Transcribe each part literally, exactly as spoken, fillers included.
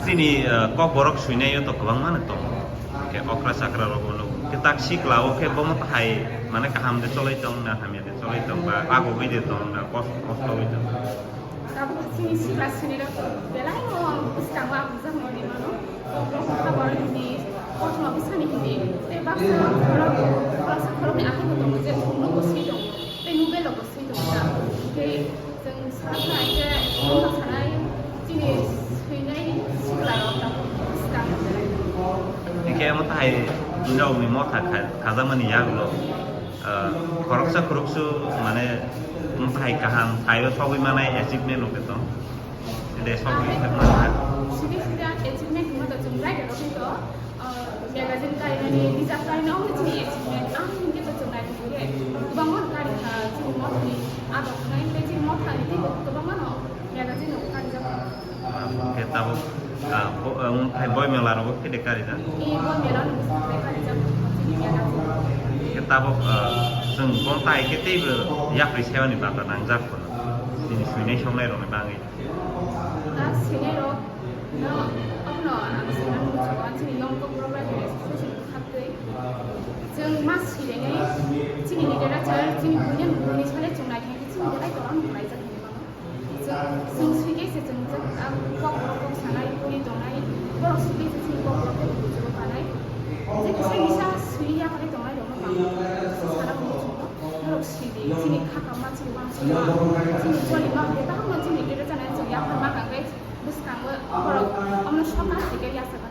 Chini, eh, kokborok swinai o to kwbangma no tongo. Khe okra chakra rok no. Khe tak sikla o khe bomo hai mane kaham de cholai tong na hamya de cholai tong ba agogwi de tong na kos-, kosto wi tong. Tabuk chini sikla swinai rok belai no bwskango ang bujak mani mano. Kokborok kha borok hini, kothoma bwsani hini. Tei baksa khorok, baksa khorokni akhai bo tongo je thumno bo swi tongo. Tei mobile rok bo swi tongo da. Tei Chwng sakha khe, omo sanai, chini swinai sikla rok tabuk bwskang. Hingke omo tahai norokni motha kha-, khajakmani yagulo, ah, khoroksa khoroksu mane omo tahai kaham thaio sogwi manai achievement rok khe tong. Ede sogwi khe manai. Sidi sidi achievement hwnba to chwng right rok khe to, ah, Magazine kainani, bijap kainani, omo chini achievement. Ang hinkhe to chwng naitugwi khe kwbangma kari kha, chini mothani adok khnai, tei chini mothani teibo kwbangma no magazine rok karijak. Khe tabuk, ah, bo-, ah, wng thai boi mela rogo khe de karijak? E boi mela no bwswk khe karijak, chini magazine. Khe tabuk, ah, chwng bong tai khe teibo yapri sewani bata nangjak phano, chini swinai songnai rokni bagwi. Ta swinai rok no, abono ang swinani muchungo, ang chini Young Kokborok Writers Association ni khaktwi. Chwng ma swinai, chini literature, chini buini buini sale chwng naithok khe chini belai torano khlaijak hinwi mano. Chwng, chwng swikhe se chwng jak, ang Kokborok kok sanai, twi tongnai, borok swikhe se chini Kokborok kok bujibo kanai. Je kisa kisa swi yakarwi tongnai rokno bang sana muchungo, norok sidi, chini kha kama, chini wansukma, chini jolima, bebakno chini literature nai chwng yapharma kangkhe. Bwskango borok omno sokha sike yasa kha.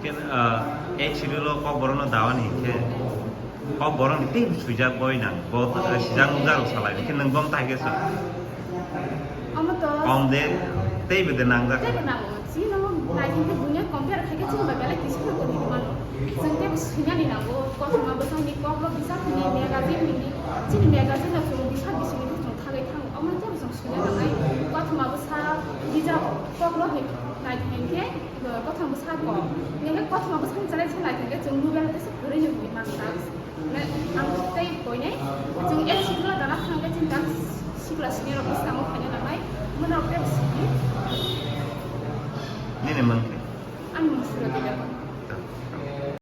Ken, ah, e chirilo kokborokno dawani hinkhe kokborokni tei swijak boi nang, bo, eh, sijak nukjak rok salai, hinkhe nwng bom tai khe song. Omo to kom de, tei bede nangjak. Tei bo nango. Chini no nai hinkhe bunya compare khai khe chini bai belai kisa no tongwi mano. Chwng tei bo swinani nango, kothoma bwsakni kokno bisakni magazine ni, chini magazine no chwng bisa bisingni chwng thagwi thango. Omo tei bo chwng Sina nangnai, kothoma bwsa bijap kokno hin nai hinkhe, kothoma bwsa kok. Hinkhe kothoma bwsani channel se nai hinkhe chwng mobile tei se kwrwi nukgwi mankha. Mane ang tei koinai, chwng ek sikla gana thangkhe chini tak sikla sini rok bwskango khaina nangnai, mwnrok tei sini. Nini mung khe? Ani mung Surabhi Debbarma.